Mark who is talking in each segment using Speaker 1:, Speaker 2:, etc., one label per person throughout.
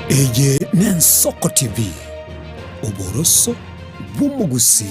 Speaker 1: Eye n'Ensoko TV, oboroso bw'omogusii.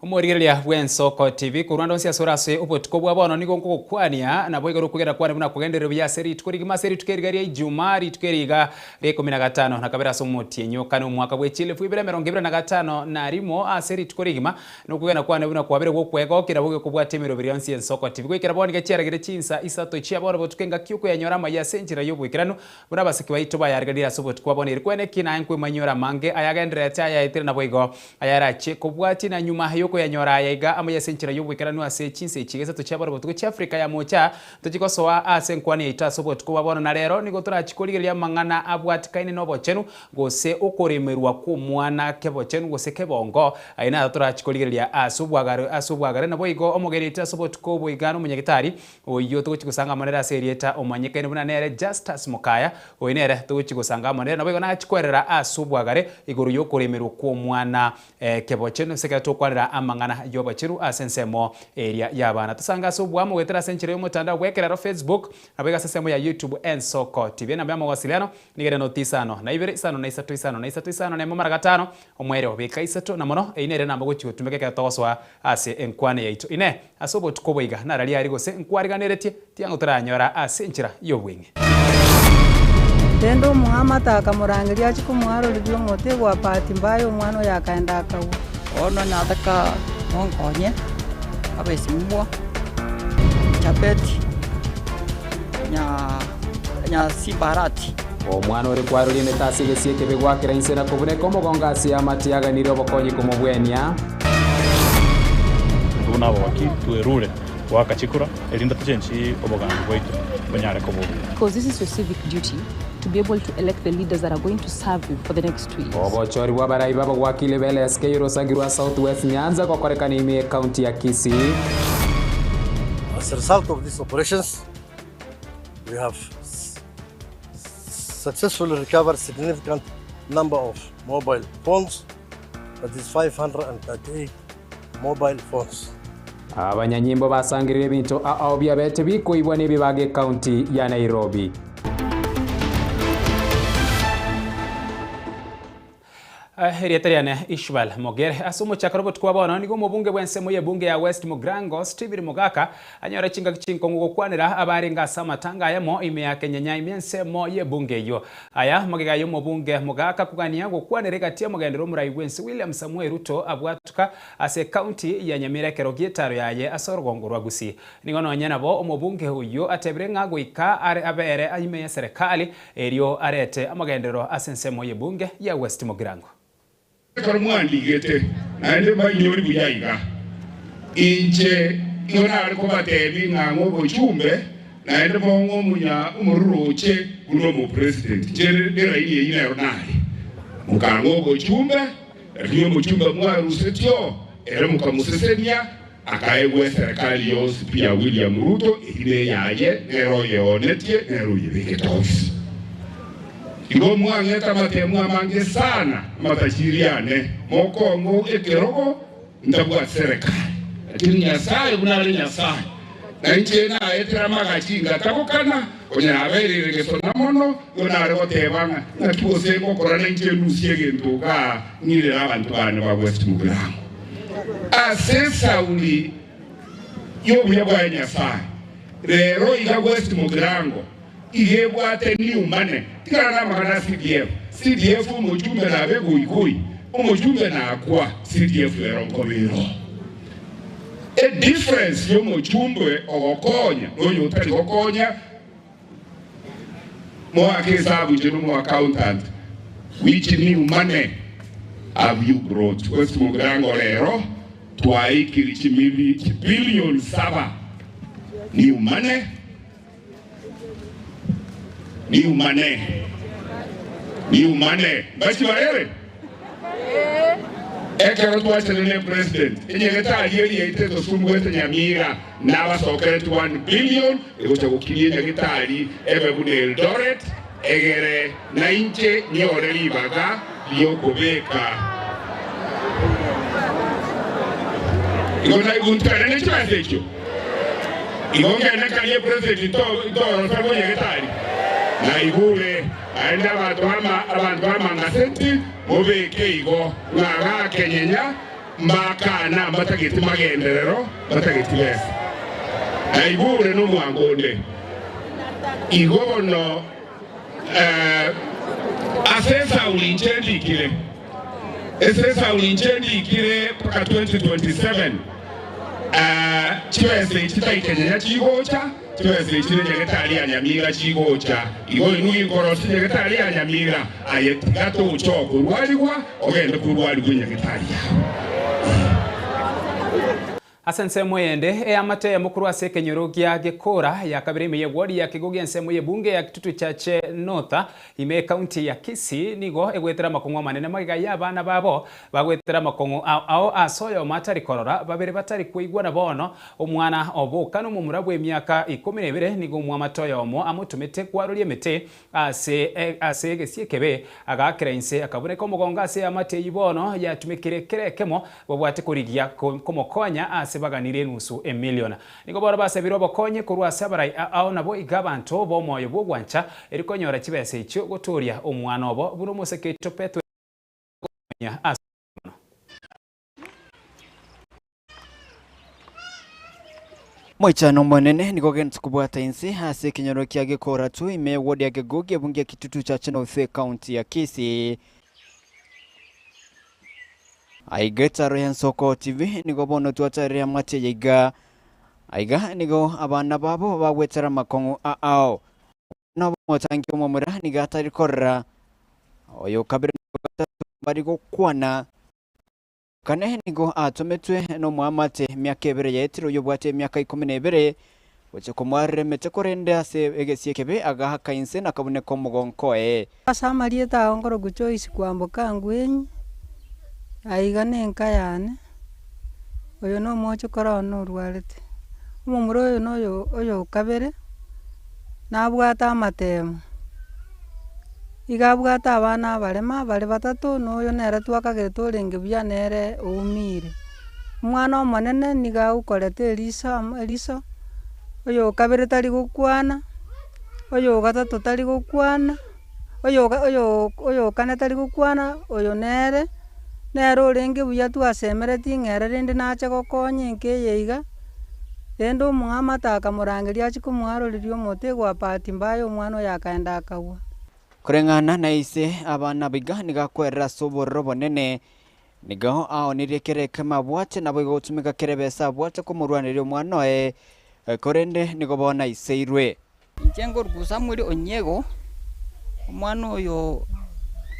Speaker 2: Omorigereria bw'Ensoko TV korwa ande onsi ase ore ase obotuko bwa bono nigo nkogokwania nabo igoro okwegena kwane buna kogenderere buya ase rituko rigima ase rituko eriga ria Ijumaa rituko eri iga ria ikomi na gatano na kabere ase omotienyi o kane omwaka bwe chilifu ibere emerongo ebere na gatano na rimo ase rituko rigima Nokwegena kwane buna kwabire gokwegokia nabo gekobwatia emeroberi yonsi y'ensoko. Tibigoikera bono iga chiaragire chinsa isato chia bono botuko engaki okoyanyora amaya ase enchera y'oboikeranu, buna abasike baito bayariganirie ase obotuko bwa bono. Eri kwene ki naye nkwemanyora amange ayagendererete ayaetire naboigo ayarachie kobwatia na nyuma y'okoyanyora aya iga amaya ase enchera y'oboikeranu ase chinsa echi iga isato chia bono botuko chi'Afrika ya Mocha tochie gosoa ase enkwana yaito ase obotuko bwa bono na rero nigo torachie korigereria amang'ana abwatikaine nobochenu gose okoremerwa kw'omwana kebochenu gose kebongo, aye naro torachi korigereria ase obwagare ase obwagare. Naboigo omogeni oito ase obotuko obo iga nomonyagitari, oyio togochi gosanga amo nere ase erieta omanyekaine buna nere Justus Mokaya, oyo nere togochi gosanga amo nere, naboigo nachi kwerera ase obwagare igoro y'okoremerwa kw'omwana kebochenu ase ekero tokwanera amang'ana y'obochenu ase ensemo eria y'abana. Tosange ase oboamo goetera ase enchera y'omotandao bw'ekerero Facebook, naboigo ase ensemo ya YouTube Ensoko TV. Enamba y'amawasiliano Nigo ere noti isano, na ibere, isano na isato, isano na isato, isano na emo mara gatano, omwere beka isato, na mono eyio nere namba gochia gotumeka ekero togosoa ase enkwana yaito. Inee! Ase obotuko obo iga nararia aria gose nkwariganeretie? Tiango torayanyora ase enchera y'obweng'e.
Speaker 3: Rende Omoamate akamorangeria achie komoaroreria omote gwa bahati mbaya omwana oye akaenda akagwa.
Speaker 4: Bono nataka monkonye abesimwa Jabeti nya. Nyasimbarati.
Speaker 2: Omwana ore kwaroria emete ase egesio ekebe gwakera inse na kobuneka omogongo ase amate yaganirie obokonyi komobwenia.
Speaker 5: Intwe buna abawakili twerure goaka chikura, erinde tochenchie obogambi bwaito bonyare koba obuya.
Speaker 6: Because this is your civic duty to be able to elect the leaders that are going to serve you for the next 2 years.
Speaker 2: Obochori bw'abarai b'abawakili b'LSK orosangi rwa South West Nyanza gokorekana ime y'Ekaunti ya Kisii.
Speaker 7: As a result of these operations, We have successfully recovered significant number of mobile phones, that is 538 mobile phones.
Speaker 2: Abanyanyimbo basangirire ebinto ao biabete bikoibwa nebibaga ekaunti ya Nairobi. Erieta riane Ishmael Mogere. Ase omochakano obotuko bwa bono nigo omobunge bw'ensemo y'ebunge ya West Mugirango Stephen Mogaka anyore chingaki chinkong'u gokwanera abarenge ase amatanga ayamo ime ya Kenyenya ime ensemo y'ebunge eyio. Aya magega y'omobunge Mogaka kogania gokwanera egati y'omogenderero omorai bw'ense William Samoei Ruto abwatuka ase ekaunti ya Nyamira ekero gi'etaro yaye ase orogongo rwa Gusii. Nigo nonye nabo omobunge oyio atebire ng'a goika are abere ime y'eserekari Erio arete amagenderero ase ensemo y'ebunge ya West Mugirango.
Speaker 8: Ekero mwandigete, naende mbainyori buya iga, inche igo nare kobateebia ng'a ng'a obochumbe, naende mong'e omuya omororoche buna omopresident. Inche eraini eyio nero nare. Mokang'a obochumbe, lakini omochumbe mwarusetie oo, ere mokamosesenia, Akaegwa eserekari yonsi pi ya William Ruto, eyio neyaye, nere oyeonetie, nere oyebegete onsi. Igo mwang'ete amatemu amange sana, amatachiri ane, mokong'u ekerogo ntabwati serekari. Lakini Nyasaye buna are Nyasaye, na inche naetire amagachi ngatagokana, konya nabereire gesona mono, igo nare goteba ng'a naki gose ngokora nainche ndusie egento igaa ng'irere abanto bane ba West Mugirango. Ase esauri y'obuya bwaye Nyasae, rero iga West Mugirango iga ebwate new money, tigana namang'ana a CDF. CDF omochumbe nabe goigoi, omochumbe nakwa, CDF ero nkoba ero. E difference y'omochumbe ogokonya na oyo otari gokonya, Moake esabu inche nomo accountant which new money have you brought West Mugirango rero twaikiri chimili chibillion saba new money new money. Riumane mbachibarere ekero twachire ne president enyagetari eri yaito etosumbuete Nyamira nabasokereti 1 billion egocha gokiria enyagetari ebe buna Eldoret egere na inche nyore ribaga riokobeka igo naiguntane ne chibesa echio igo ngende karie president ntorosa bwa nyagetari naigure aende abanto bama abanto bamangaseti mobeke igo ng'agakenyenya mbakana mbatageti magenderero batageti besa naigure nomwango onde igo bono ase esauri inche ndikire ase esauri inche ndikire mpaka 2027 chibesa echi taikenyenya chigocha chibesa echi nyagetari ya Nyamira chigocha igo inwe inkorosi nyagetari ya Nyamira aye tiga tocha okorwarigwa ogende korwarigwa nyagetari yao.
Speaker 2: Ase ensemo eyende eyamate eyemo ase ekenyoro gia Gekora ya kabere ime ye ward ya Kigogi ensemo y'ebunge ya Kitutu Chache North ime ekaunti ya Kisii nigo egwetera amakong'u amanene magega ya abana babo bagwetera amakong'u ao ase oyomo atari korora babere batari koigwana bono omwana oboka nomomura bwa emiaka 12 nigo omwamate oyomo amotomete kwaroria emete ase ase egesie ekebe agakera inse akaboneka omogongo ase amate eywo bono yatumekire kere ekemo babwate korigia komokonya ase baganire enusu emilion nigo bono basabire obokonye korwa ase abarai ao nabo iga abanto bomoyo bwogwancha erikonyora chibesa echio gotoria omwana obo buna omoseke topetwe ase
Speaker 9: Moichano monene nigo gento kubwata inse ase ekenyoro kia Gekora tu ime ward ya Kegogi ebunge ya Kitutu Chache North county ya Kisii. Aiga etaro ya Nsoko TV nigo bono twatarire amate yaiga aiga nigo abana babo bagwetera amakong'u ao nobo motangi omomura nigo atari korora oyo kabere gatatu bari gokwana kane nigo atometwe nomwamate emiaka ebere yaetire oyo obwate emiaka 12 gocha komwarera emete korende ase egesie ekebe agahaka inse nakabuneka omogonko
Speaker 3: Ase amarieta ago nkoroku Joyce Kwamboka Ngwenyi, aiga na enka yane, oyo na omochokoro one orwarete. Omomura oyo na oyo oyo kabere, nabwate amatemo, iga abwate abana abarema bare batato na oyo nere twakagerete orenge buya nere oumire. Omwana omonene niga agokoreta eriso amo eriso, oyo kabere tari gokwana, oyo gatato tari gokwana, oyo oyo oyo kane tari gokwana, oyo nere, nere orenge buya twasemeretie ng'a ere rende nache gokonya enka eye iga, rende omwamate akamorangeria achie komoaroreria omote gwa bahati mbaya omwana oyo akaenda akagwa.
Speaker 9: Koreng'ana na ise abana biga nigo akwerera ase obororo bonene nigo aonirie kere ekemo abwate nabo igo gotumeka kere besa abwate komorwaneria omwana oye korende nigo bono aiseirwe.
Speaker 4: Inche nkoruku Samuel Onyiego, omwana oyo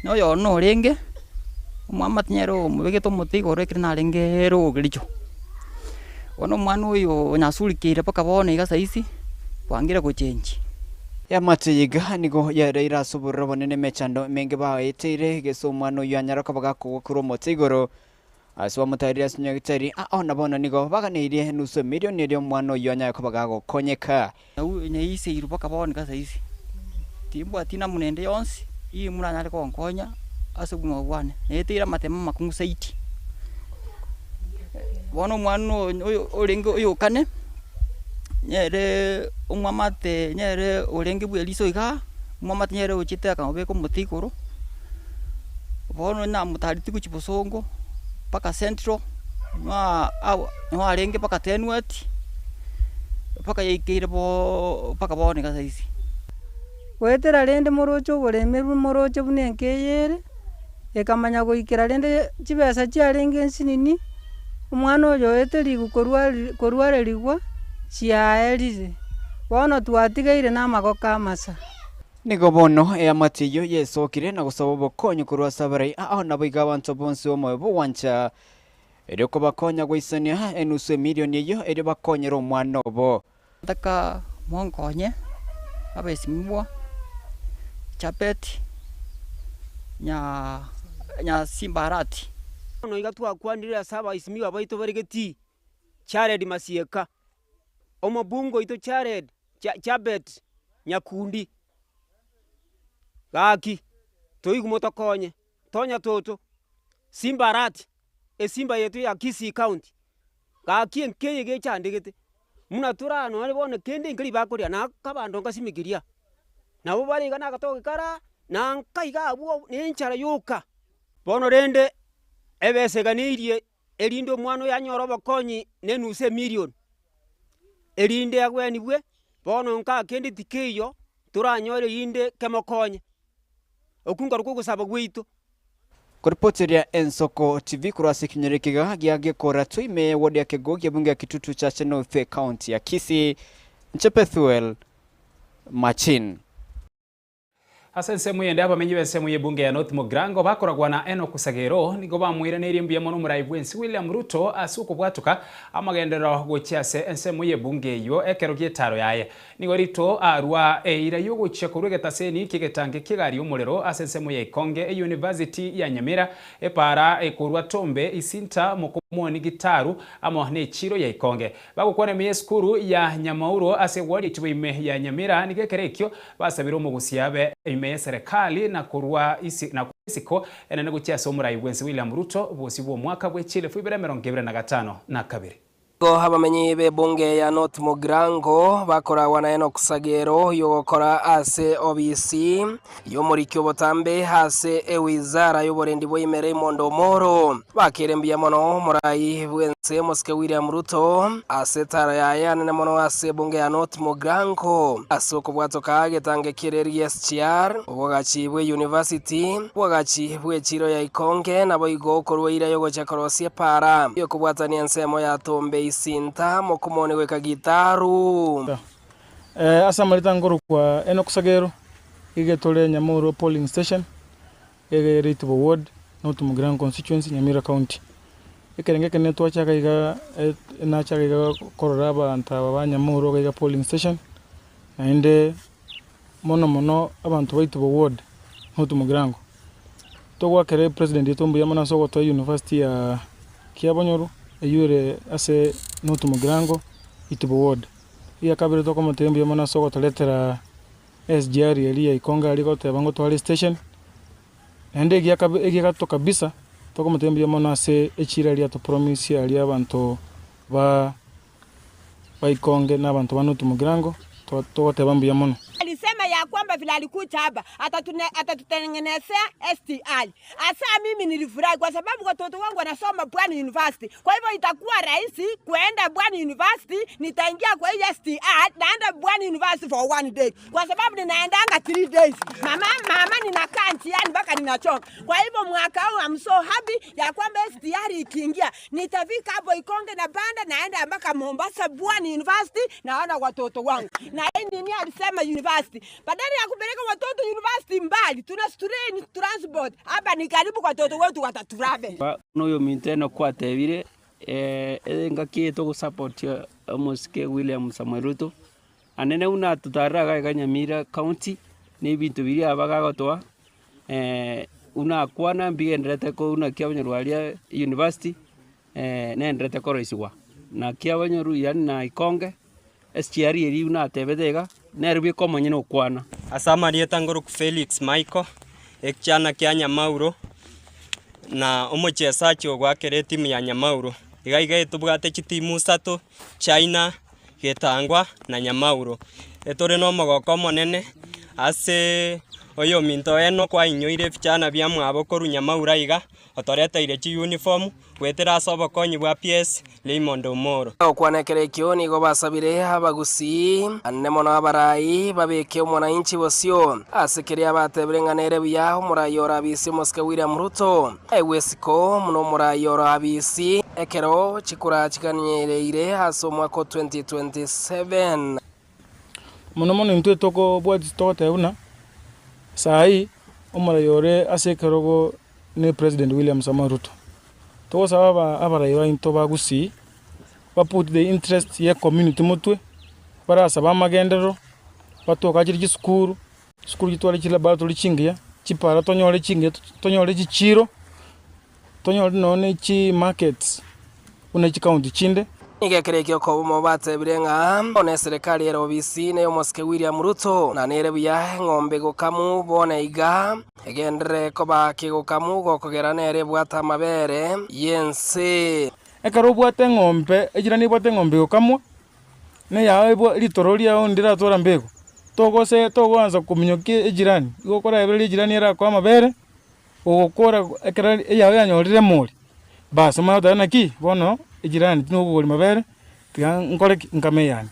Speaker 4: noyo one orenge, omwamate nere omobegete omote igoro ekero narenge rogericho. Bono omwana oyo onyasurikeire mpaka bono iga saisi, bwangire gochenji.
Speaker 9: Yamate yiga nigo yareire ase obororo bonene emechando emenge baeteire gese omwana oyo anyara koba gakogwa korwa omote igoro ase bamotarire ase nyagetari ao na bono nigo baganeirie enusu emilioni eria omwana oyo anyare koba gagokonyeka.
Speaker 4: Naiseirwe mpaka bono iga saisi, timbwati namuna ende yonsi, ii muranyare konkonya ase obogima bwane, naeteire amatemo amakong'u zaidi. Bono omwana oyo orenge oyo kane, nere omwamate nere orenge bwa eriso igaa, omwamate nere ochete akamobeka omote igoro, bono namotareti gochia bosongo, mpaka central, noa noa arenge mpaka tenwati, mpaka yaikeire boo mpaka bono iga saisi.
Speaker 3: Goetera rende moroche oboremerwa moroche buna enka eye ere, ekamanya goikera rende chibesa chiarenge nsinini, omwana oyo oeterigwe korwari korwarerigwa, chiaerire. Bono twatigaire na amagoko amasa.
Speaker 9: Nigo bono eyamate eywo yesokire na gosaba obokonyi korwa ase abarai ao nabo iga abanto bonsi omoyo bogwancha erio kobakonya goisania enusu emilioni eywo erio bakonyere omwana obo.
Speaker 4: Nataka monkonye abesimibwa Chapet, Nya Nyasimba Arati.
Speaker 10: Bono iga twakwanire ase abaisimiwa baito bare getii, Jared Masieka, omobunge oito Jared Jabet Nyakundi, gaki toigwe motokonye, tonya toto, Simba Arati, esimba yaito ya Kisii County, gaki enka eye gechandegete, buna tore nonye bono kende nkeri bakoria na akabando nkasimikiria, nabo bare iga na agatoke karaa, na nka iga abwo na enchara yoka. Bono rende, ebesa eganeirie erinde omwana oyo anyore obokonyi na enusu emilion, erinde agwenigwe, bono nka kende tikeiyo toranyore erinde kemokonye. Okwo nkorokwo ogosaba gwaito.
Speaker 9: Koripoteria Ensoko TV korwa ase ekenyoro ekiga gia Gekora Toime, ward ya Kegogi, ebunge ya Kitutu Chache North, County ya Kisii, Inche Pethuel Machin.
Speaker 2: Ase ensemo eyende abamenyi b'ensemo y'ebunge ya North Mugirango bakoragwa na Enock Sagero nigo bamoiraneirie mbuya mono omorai bw'ense William Ruto ase okobwatoka amagenderero gochia ase ensemo y'ebunge eyio ekero gi'etaro yaye. Nigo Ruto arua eira y'ogochia korwa egetaseni ki'egetange ki'egari y'omorero ase ensemo ya Ikonge, eyunivasiti ya Nyamira, epaara ekorwa Tombe, Isinta, Mokomoni, Gitaru amo n'echiro ya Ikonge. Bagokwana ime y'esukuru ya Nyamauro ase eward ya Itibo ime ya Nyamira nigo ekero ekio basabire omogusia abe ime y'eserekali na korwa na korwa isiko enene gochia ase omorai bwense William Ruto bosio bw'omwaka bwe chielfu ibere emerongo ebere na gatano na kabere.
Speaker 11: Nigo abamenyi b'ebunge ya North Mugirango bakoragwa na Enock Sagero oyogokora ase obisi y'omoriki obotambe ase ewizara y'oborendi bwa Raymond Omoro. Bakeire mbuya mono omorai bw'ense Omosike William Ruto ase etara yaye anene mono ase ebunge ya North Mugirango ase okobwatoka egetange ki'ereri gia SGR, obwagachi bwe University, obwagachi bw'echiro ya Ikonge naboigo okorua eira y'ogochia korosia epaara y'okobwatania ensemo ya Tombe Isinta Mokumoni goika Gitaru.
Speaker 12: Ase amarita nkorokwa Enock Sagero, iga tore Nyamoro polling station, ege ere Itibo ward, North Mugirango constituency, Nyamira county. Ekerengo ekenene twachaka iga nachaka iga korora abanto aba ba Nyamoro iga iga polling station, naende mono mono abanto ba Itibo ward, North Mugirango. Togoakera epresident oito mbuya mono ase ogotoa university ya Kiabonyoru, eywo ere ase North Mugirango, Itibo ward. Egia kabere tokomotebia mbuya mono ase ogotoretera SGR eria ya Ikonge aria goteba ngotware estation, naende egia kabe egia gatato kabisa, tokomotebia mbuya mono ase echira eria atopromisia aria abanto ba ba Ikonge na abanto ba North Mugirango, togoteba mbuya mono.
Speaker 13: Alisema ya kwamba vile alikuja hapa atatutengenezea STI. Hasa mimi nilifurahi kwa sababu watoto wangu wanasoma Pwani University. Kwa hivyo itakuwa rahisi kuenda Pwani University, nitaingia kwa hii STI, naenda Pwani University for one day. Kwa sababu ninaendanga 3 days. Mama, mama ninakaa njiani mpaka ninachoka. Kwa hivyo mwaka huu I'm so happy ya kwamba STR ikiingia, nitafika hapo Ikonge na panda naenda mpaka Mombasa Pwani University naona watoto wangu. Na hii nini alisema university. Badala ya kupeleka watoto university mbali, tuna strain transport. Hapa ni karibu kwa watoto wetu watatravel.
Speaker 14: Noyominto Enock kwatebire, engaki eye togosupport omosike William Samoei Ruto, anene buna atotarire iga iga Nyamira county, na ebinto biria aba gagotoa, buna akwana mbigendererete ko buna kiabonyorwa aria university, nenderete koroisigwa. Na kiabonyorwa yaani na Ikonge, SGR eria buna atebete iga, nere bweka omonyene okwana.
Speaker 15: Ase amarieta ngoroku Felix Michael, ekiana kia Nyamauro, na omochesachi ogoakera etimu ya Nyamauro. Iga iga etobwate chitimu isato, China, Getangwa na Nyamauro. Etore nomogoko omonene ase oyominto Enock kwainyoire ebichana biamwabo korwa Nyamauro aiga, otoreteire chiuniform goetera ase obokonyi bwa PS Raymond Omoro.
Speaker 11: Gokwana ekero ekio nigo basabire abagusii, anene mono abarai, babeke omwananchi bosio ase keria batebire ng'a nere buya omorai ore abisi omosike William Ruto aegwe isiko buna omorai ore abisi ekero chikura chiganyereire ase omwaka o 2027.
Speaker 12: Mono mono intwe tokobwatia togoteba buna saii omorai ore ase ekerogo ne President William Samoei Ruto. Togosaba aba abarai baito ba Gusii ba put the interest ye community motwe, barasabe amagenderero, batwakachere chisukuru, chisukuru chitware chilaboratory chingiya. Chipara tonyore chingiya tonyore chichiiro, tonyore nonya ne chimarkets buna chikaunti chinde.
Speaker 11: Nigo ekero ekio okobomo batebire ng'a bono eserekari ere obisi ney'omosike William Ruto, na nere buya eng'ombe gokamu bono iga egenderere koba kegokamu gokogera nere ebwate amabere y'ense.
Speaker 12: Ekero obwate eng'ombe, echira nebwate eng'ombe egokamwa, na eyao ebwa ritoro riao ndiratwara mbego, togose togoansa kominyokia ejirani, igo okoraebereria ejirani erakoe amabere, ogokora ekero eyao yanyorire emori, baas omanye goteba naki, bono ejirani tinokogori mabere, tiga nkore ki? Nkame eyane.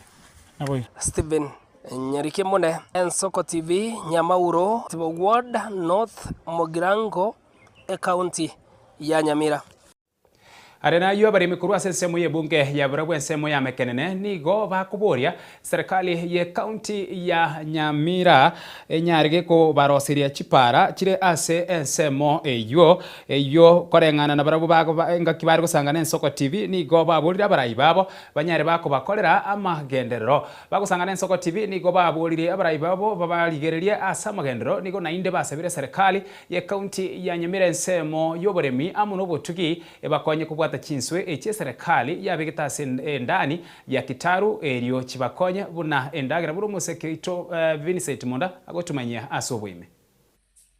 Speaker 12: Naboigo.
Speaker 11: Stephen Nyariki Mune, Ensoko TV, Nyamauro, Ward, North Mugirango, Ekaunti ya Nyamira.
Speaker 2: Are nayio abaremi korwa ase ensemo y'ebunge ya barabwo ensemo ya Mekenene nigo bakoboria serikali ye county ya Nyamira enyare kobaroseria chipara chire ase ensemo eyio eyio koreng'ana na barabwo engaki bare gosanga na Ensoko TV nigo baborire abarai babo banyare bakobakorera amagenderero. Bagosanga na Ensoko TV nigo baborire abarai babo babarigererie ase amagenderero nigo nainde basabire serikali ye county ya Nyamira ensemo y'oboremi amo nobotugi ebakonye kobwata chinswe echi eserekari yabegete ase endani ya Kitaru erio chibakonye buna endagera buna omoseke oito Vincent Monda agotumanyia ase oboime.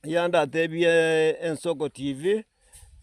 Speaker 16: Yandatebie Ensoko TV,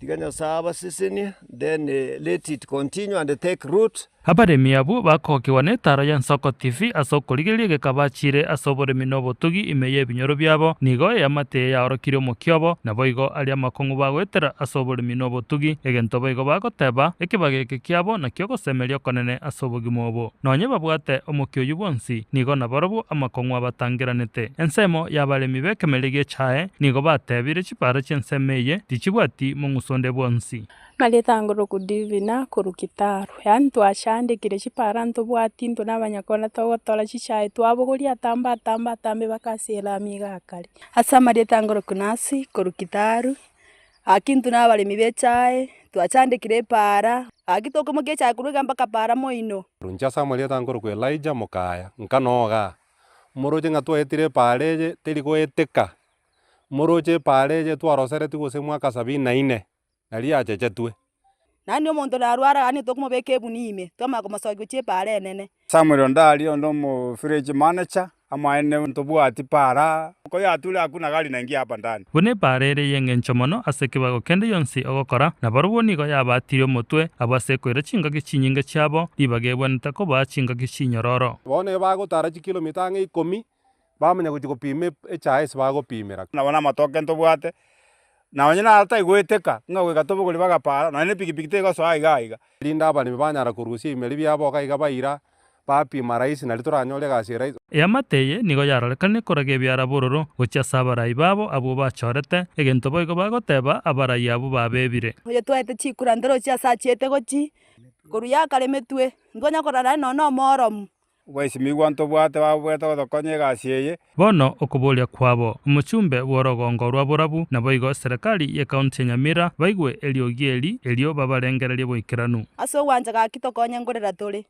Speaker 16: tiga Nyasae abasesenie, then let it continue and take root.
Speaker 17: Abaremi abwo bakogokigwa netaro y'Ensoko TV ase okorigereria egeka bachiire ase oboremi na obotugi ime y'ebinyoro biabo, nigo eamate eye yaorokirie omokia obo, naboigo aria amakong'u bagoetera ase oboremi na obotugi, egento boigo bagoteba, ekebago eke kiabo nakio ogosemeria okonene ase obogima obo. Nonye babwate omokia oyio bwonsi, nigo nabarobwo amakong'u abatangeranete. Ensemo y'abaremi b'ekemeria gi'echae nigo batebire chipara chi'ensemo eye tichibwati mong'uso onde bwonsi.
Speaker 18: Marieta ngoroku Divina korwa Kitaru, yaani twachandekire chipara ntobwati intwe na abanyakona togotora chichae twabogoria atambe atambe atambe mpaka ase elami iga akare. Ase amarieta ngoroku Nancy korwa Kitaru, gaki intwe na abaremi ba echae, twachandekire epaara, gaki tokoimokia echae korwa iga mpaka paara moino.
Speaker 19: Inche ase amarieta ngoroku Elijah Mokaya, nkanoga, moroche ng'a twaetire epaara eye teri goeteka, moroche epaara eye twaroseretigwe gose mwaka sabini na ine. na riachechetwe.
Speaker 18: Naende omonto narware yaani tokomobeka ebuni ime, twamanya komosokia gochia epaara enene.
Speaker 20: Samuel Ondari onde omo village manager amaene ntobwati para ko yature hakuna gari naingia hapa ndani.
Speaker 17: Buna epaara ere y'engencho mono ase ekebago kende gionsi ogokora, na barobwo nigo yabatirie omotwe abwo ase ekoira chingaki chinyinge chiabo, ribaga ebwenerete kobaa chingaki chinyororo.
Speaker 19: Bono ebagotara chikilomita ang'e ikomi, bamanya gochia gopima echae ase bagopimera.
Speaker 20: Nabo namatoke ntobwate, na onye naro taigoeteka, ng'a goika tobogori bagapara, nonya ne epikipiki tegosoa iga iga.
Speaker 19: Erinde abaremi banyara korusia ebimeri biabo iga iga baira, bapima rahisi nario toranyore egasi eye rahisi.
Speaker 17: Eamate eye nigo yarorekanire koraga ebiara bororo gochia ase abarai babo abwo bachorete, egento boigo bagoteba abarai abwo babebire.
Speaker 18: Oyo twaete chikura ntorochi ase achiete gochi, korwa yakaremetwe, ntwanya korora naende nonya na omooromu.
Speaker 20: Obwesimigwa ntobwate babwate gotokonya egasi eye.
Speaker 17: Bono okoboria kwabo, omochumbe bw'orogongo rwa borabu, naboigo eserekari y'ekaunti ya Nyamira baigwe eriogi eri, erio babarengererie boikeranu.
Speaker 18: Ase ogwancha gaki tokonye nkorera tore.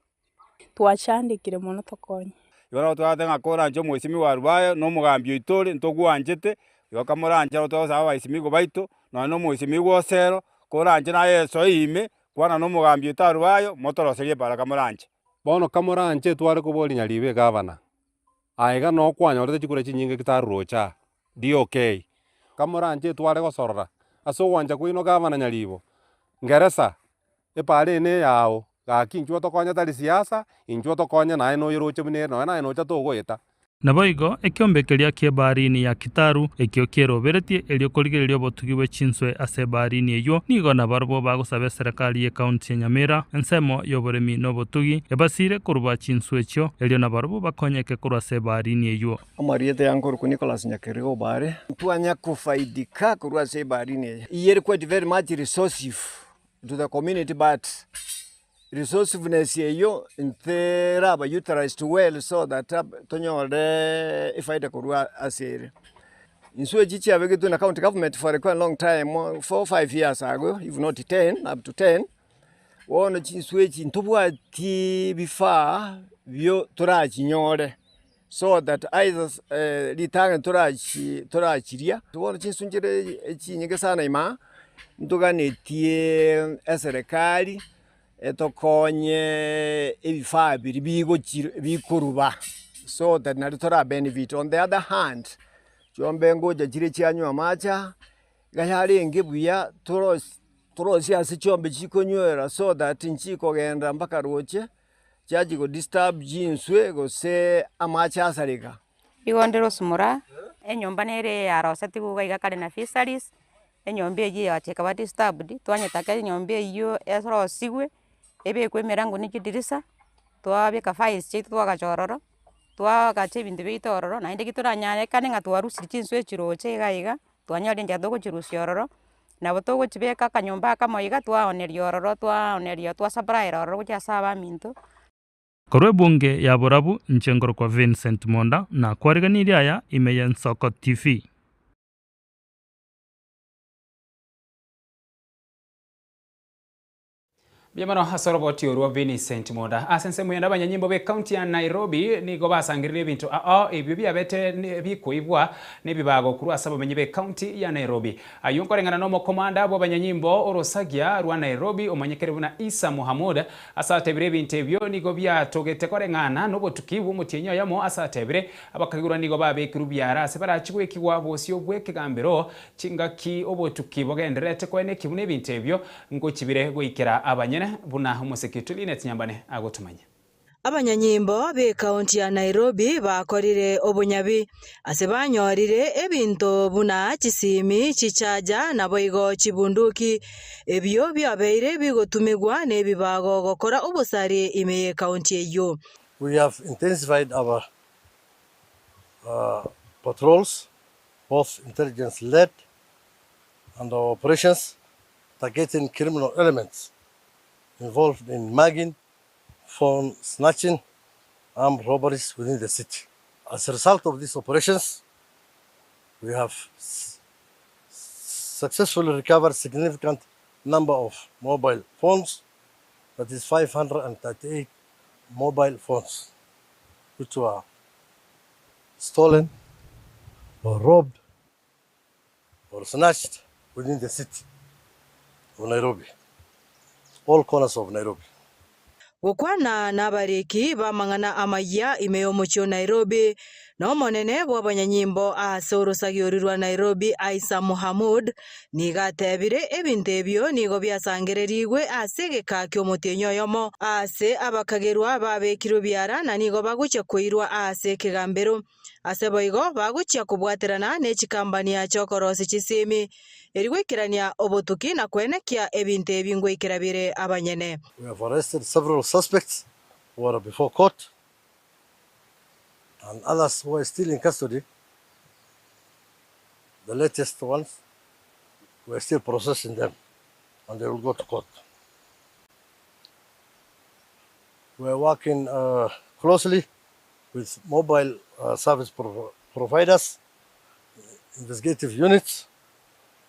Speaker 18: Twachandekire mono tokonye.
Speaker 20: Igo nabo twagoteba ng'a koranche omwesimigwa Arubayo na omogambi oito ore ntogwanchete, igo kamoranche nabo twagosaba abaesimigwa baito, nonya na omwesimigwa Osero, koranche naye esoe ime, kwana na omogambi oito Arubayo, motoroserie ebaraka moranche.
Speaker 19: Bono kamoranche tware koboria nyaribo egavana, aiga noo kwanyorete chikura chinyinge Kitaru roche aa, DOK. Kamoranche tware gosorora ase ogwancha kwaino gavana nyaribo, ngeresa, epaara eye neyao, gaki inchuo otokonye tari siasa, inchuo otokonye naye noyeroche buna ere nonya naye nocha togoeta.
Speaker 17: Naboigo ekeombe keria ki'ebaharini ya Kitaru, ekio kieroberetie erio korigereria obotugi bwe chinswe ase ebaharini eyio, nigo nabarobwo bagosaba eserekari y'ecounty ya Nyamira, ensemo y'oboremi na obotugi, ebasiire koruba chinswe echio, erio nabarobwo bakonyeke korwa ase ebaharini eyio.
Speaker 16: Amarieta ya nkoruku Nicholas Nyakerigo Obare. Ntwanya kofaidika korwa ase ebaharini eye. Iyere quite very much resourcive to the community but Resourcefulness eyio nteraba utilized well so that tonyore efaida korwa ase ere. Inswe echi chiabegetwe na county government for a quite long time, four, five years ago if not ten, up to ten, bono chinswe echi ntobwati bifaa bio torachinyore. so that either ritang'ani torachi torachiria. Bono chinsu nchire echinyinge sana ime aa, ntoganetie eserekari etokonye ebifaa biria bigochi bikoruba so that nario tora benefit. On the other hand, chiombe ngocha chire chianywa amache aa, iga yarenge buya torosi torosie ase chiombe chikonywera so that nchikogenda mpaka roche. Chiachia go disturb chinswe gose amache asareka.
Speaker 21: Igo ndire osumora, enyomba nere yarosetigwe iga iga kare na fisheries, enyomba eywo egacha ekaba disturbed, twanyetaka enyomba eywo erosigwe, ebekwe emerango na chidirisa, twabeka files chiaito twagacha ororo, twagacha ebinto biaito ororo, naende ki toranyarekane ng'a twarusiri chinswe echi roche iga iga, twanyorire enchera togochirusia ororo, nabo togochibeka akanyomba akamo iga twaoneria ororo twaoneria twasuppliera ororo gochia ase abaminto.
Speaker 17: Korwa ebunge ya borabu, inche nkorokwa Vincent Monda, na kwariganirie aya ime y'Ensoko TV.
Speaker 2: Mbuya mono ase oroboti orwo Vincent Monda. Ase ensemo yende abanyanyimbo b'ecounty ya Nairobi nigo basangereire ebinto ao ebio biabete bikoibwa nebibago korwa ase abamenyi b'ecounty ya Nairobi. Ayio nkoreng'ana nomokomanda bw'abanyanyimbo orosagia rwa Nairobi omanyekire buna Issa Mohamud ase atebire ebinto ebio nigo biatogete koreng'ana nobotuki bw'omotienyi oyomo ase atebire abakagirwa nigo babekirwe biara ase barachi goikigwa bosio bw'ekegambero chingaki obotuki bogendererete koenekia buna ebinto ebio Ngochibire goikera abanyene, buna omosike Linet Nyambane agotomanya.
Speaker 22: Abanyanyimbo b'ekaunti ya Nairobi bakorire obonyabi ase banyorire ebinto buna chisimi, chichaja naboigo chibunduki, ebio biabeire bigotumigwa nebibago gokora obosari ime y'ekaunti eyio.
Speaker 7: We have intensified our patrols, both intelligence led and our operations targeting criminal elements involved in mugging, phone snatching, armed robberies within the city. As a result of these operations, we have successfully recovered significant number of mobile phones, that is 538 mobile phones, which were stolen or robbed or snatched within the city of Nairobi, all corners of Nairobi.
Speaker 22: Gokwana nabariki b'amang'ana amayia ime y'omochie o Nairobi, na omonene bw'abanyanyimbo ase orosagi oria rwa Nairobi Aissa Mohamud nigo atebire ebinto ebio nigo biasangererigwe ase egeka ki'omotienyi oyomo ase abakagerwa babekirwe biara na nigo bagochia koirwa ase ekegambero. Ase boigo bagochia kobwaterana ne chikambania chi'okorosia chisimi, erio goikerania obotuki na koenekia ebinto ebi ngoikera bire abanyene.
Speaker 7: We have arrested several suspects who are before court and others who are still in custody, the latest ones we are still processing them and they will go to court. We are working closely with mobile service providers, investigative units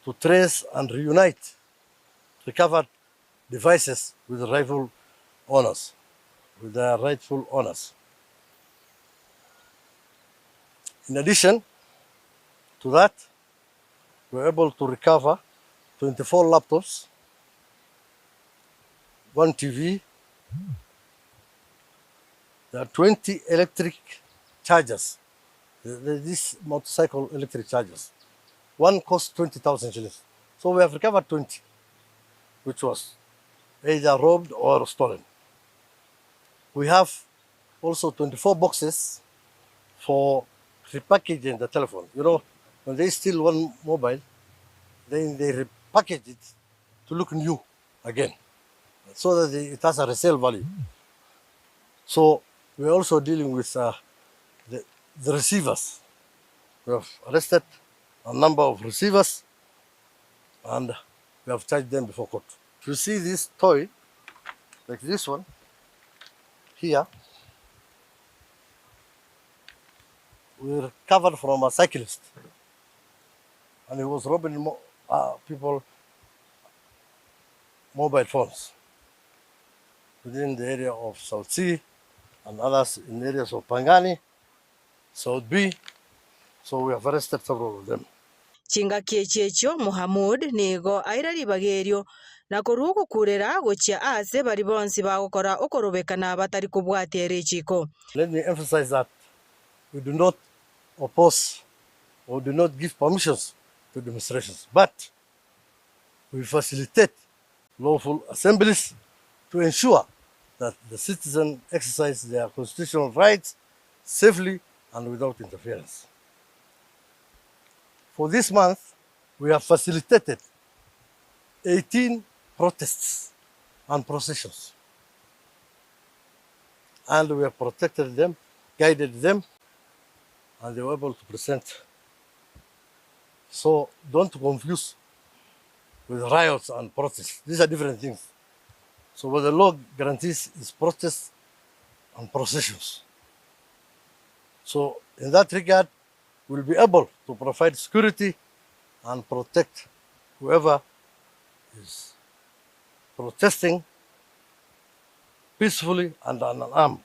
Speaker 7: to trace and reunite recovered devices with rightful owners, with their rightful owners. In addition to that, we were able to recover 24 laptops, one TV, there are 20 electric chargers, these motorcycle electric chargers. One costs 20,000 shillings. So we have recovered 20, which was either robbed or stolen. We have also 24 boxes for repackaging the telephone. You know, when they steal one mobile, then they repackage it to look new again, so that it has a resale value. So we're also dealing with the receivers. We have arrested a number of receivers and we have charged them before court. If you see this toy, like this one here, we recovered from a cyclist and he was robbing people mobile phones within the area of South C and others in areas of Pangani. South B, so we have arrested several of them.
Speaker 22: Chingaki echi echio Mohamud nigo aira ribaga erio, na korwa ogokurera gochia aase baria bonsi bagokora okorobekana batari kobwatia richiiko.
Speaker 7: Let me emphasize that we do not oppose or do not give permissions to demonstrations, but we facilitate lawful assemblies to ensure that the citizens exercise their constitutional rights safely and without interference. For this month, we have facilitated 18 protests and processions. And we have protected them, guided them, and they were able to present. So don't confuse with riots and protests. These are different things. So what the law guarantees is protests and processions. So in that regard, we'll be able to provide security and protect whoever is protesting peacefully and unarmed.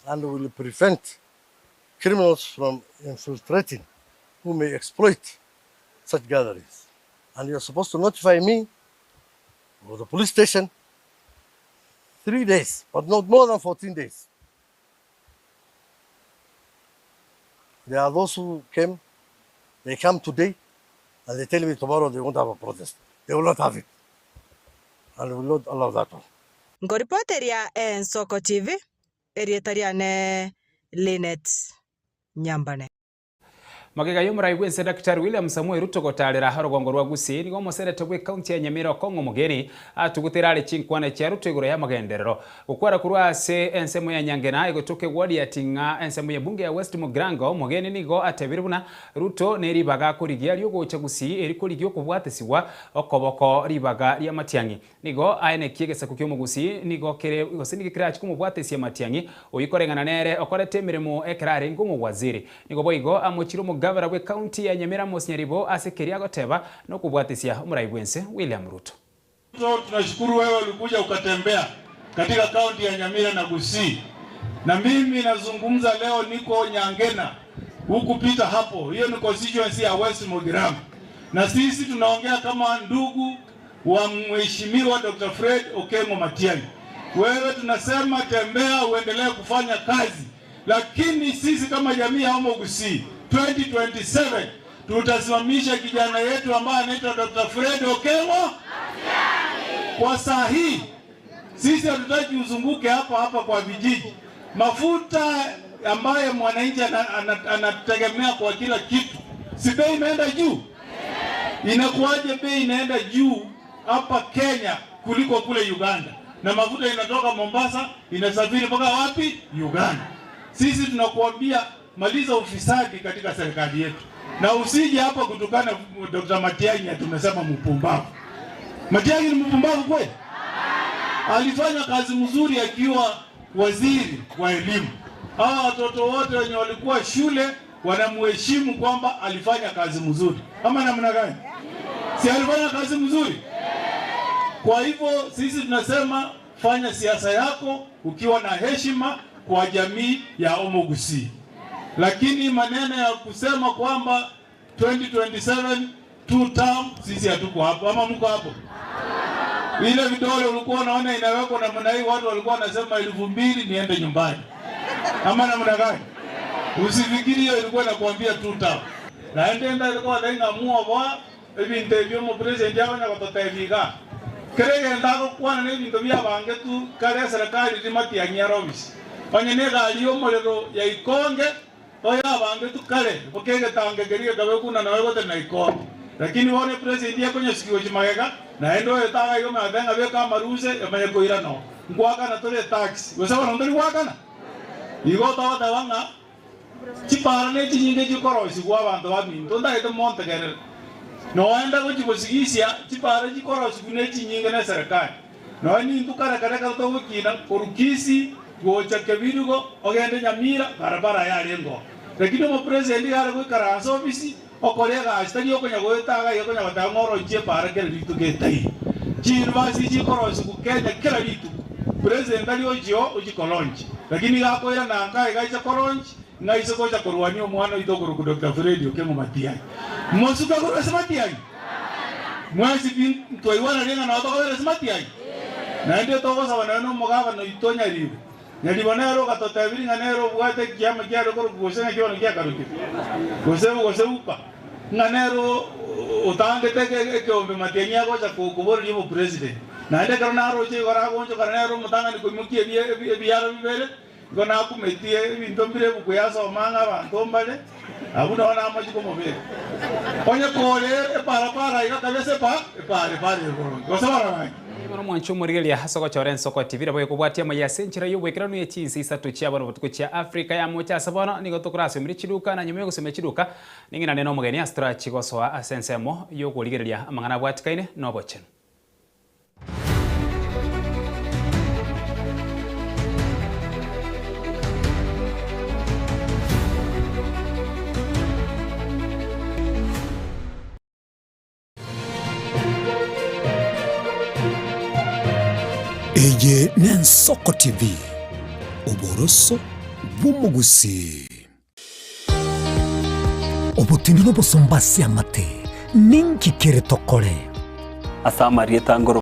Speaker 7: And will prevent criminals from infiltrating who may exploit such gatherings. And you're supposed to notify me or the police station 3 days, but not more than 14 days. There are those who came, they come today, and they tell me tomorrow they won't have a protest. They will not have it. And we will not allow that one.
Speaker 22: Nkoripoteria Ensoko TV, erieta riane Linet Nyambane.
Speaker 2: Magega y'omorai bw'ense Daktari William Samoei Ruto gotarera orogongo rwa Gusii, nigo omoseneta bw'ecounty ya Nyamira Okong'o Omogeni atugutire are chinkwana chia Ruto igoro y'amagenderero. Gokwara korwa ase ensemo ya Nyangena egotoka eward ya Ting'a ensemo y'ebunge ya West Mugirango, Omogeni nigo atebire buna Ruto neribaga akorigia riogocha Gusii eri korigia okobwatesigwa okoboko ribaga ri'amatiang'i. Nigo aenekie egesaku ki'omogusii nigo kere gose nigo kerache komobwatesia Matiang'i, oyio koreng'ana nere okorete emeremo ekero arenge omowaziri. Nigo boigo amochire omogavera bw'ecounty ya Nyamira Amos Nyaribo ase keria agoteba nokobwatesia omorai bw'ense William Ruto.
Speaker 8: Ruto tunashukuru wewe ulikuja ukatembea katika kaunti ya Nyamira na Gusii, na mimi nazungumza leo niko Nyangena hukupita hapo, hiyo ni constituency ya West Mugirango, na sisi tunaongea kama ndugu wa Mheshimiwa Dr. Fred Okengo Matiang'i. Wewe tunasema tembea, uendelee kufanya kazi, lakini sisi kama jamii ya Homo Gusii 2027 tutasimamisha kijana yetu ambaye anaitwa Dr. Fred Okengo. Kwa saa hii sisi hatutaki uzunguke hapa hapa kwa vijiji. Mafuta ambayo mwananchi anategemea kwa kila kitu, si bei imeenda juu? Inakuwaje bei inaenda juu hapa Kenya kuliko kule Uganda? Na mafuta inatoka Mombasa inasafiri mpaka wapi? Uganda. Sisi tunakuambia maliza ufisadi katika serikali yetu, na usije hapa kutukana Dr. Matiang'i ati tumesema mpumbavu. Matiang'i ni mpumbavu kweli? Alifanya kazi mzuri akiwa waziri wa elimu. Hawa watoto wote wenye walikuwa shule wanamuheshimu kwamba alifanya kazi mzuri, ama namna gani? Si alifanya kazi mzuri? Kwa hivyo sisi tunasema fanya siasa yako ukiwa na heshima kwa jamii ya Omogusii, lakini maneno ya kusema kwamba 2027 two term, sisi hatuko hapo, ama mko hapo? Ile vidole ulikuwa unaona inawekwa namna hii, watu walikuwa wanasema 2000 niende nyumbani, ama namna gani? Usifikiri hiyo ilikuwa inakuambia two term. Na ndenda ilikuwa ndainga muo ebinto ebio omopresident abanya gototebiga keregenda agokwana na ebinto bia abange tu kare eserikali rimatiang'ia ofisi onye na egari ya omorero ya ikonge oyo abange tu kare bokegetange keria gekabe kuna nawe gote na ikonge lakini bono epresident ekonyosikiwa chimagega naende oyo taga igo omanyete ng'a beka amaruse emanye koira noo nkwakana tore etax gose bono ntori gwakana igo togoteba ng'a chipara na echinyinge chikorosigwa abanto baminto ntagete montegerere noenda gochigosigisia chipara chikorosigwa na echinyinge na eserikali noe nintu kare kare ekero togokina korwa Kisii gocha Kebirigo ogende Nyamira barabara yarengo lakini omopresident iga are goikara ase ofisi okore egasi tari okonya goeta iga okonya goteba ng'a orochie epara kera rituko etaiyo chiuniversity chikorosigwa Kenya kera rituko president ari ochio ochi kolonchi lakini iga akoirana nka iga aicha kolonchi.
Speaker 1: Ng'a ise gocha korwania omwana oito okorokwa Doctor Fred Okeng'o Matiang'i. Mosuke korwa ase Matiang'i? Mwensi pi ntwaigwananire ng'a nao tokobera ase Matiang'i? Naende togosaba nonya na omogabana oito Nyaribo. Nyaribo nere ogatotebirie ng'a nere obwate ekiama kiare korokwa gose ng'aki bono kiakarokire, gose gose upa, ng'a nere otangete ekeombe Matiang'i agocha koboreria obopresident. Naende ekero naroche igoro agonchokana nere omotang'ani koimokia ebiaro bibere, Igo nakumetie ebinto mbire ebuku yasoma ng'a abanto mbare abwo nao namochie komobeka. Onye kore eparapara iga kabe ase epa epara epara ere boronge, gose barabange.
Speaker 2: Bono mwanche omorigereria ase ogochora ensoko tibira boye kobwatia amaiga ase enchera y'oboikeranu ye chinse isato chia bono botuko chia Africa ya mocha ase bono nigo tokorasomire chiduka na nyuma y'ogosomia chiduka ning'inane nomogeni ase torachie gosoa ase ensemo y'okorigereria amang'ana abwatikaine nobochenu.
Speaker 5: Eye n'Ensoko TV, oboroso bw'omogusii. Obotindi na obosomba ase amate, ninki kere tokore?
Speaker 23: Ase amarieta ngoro.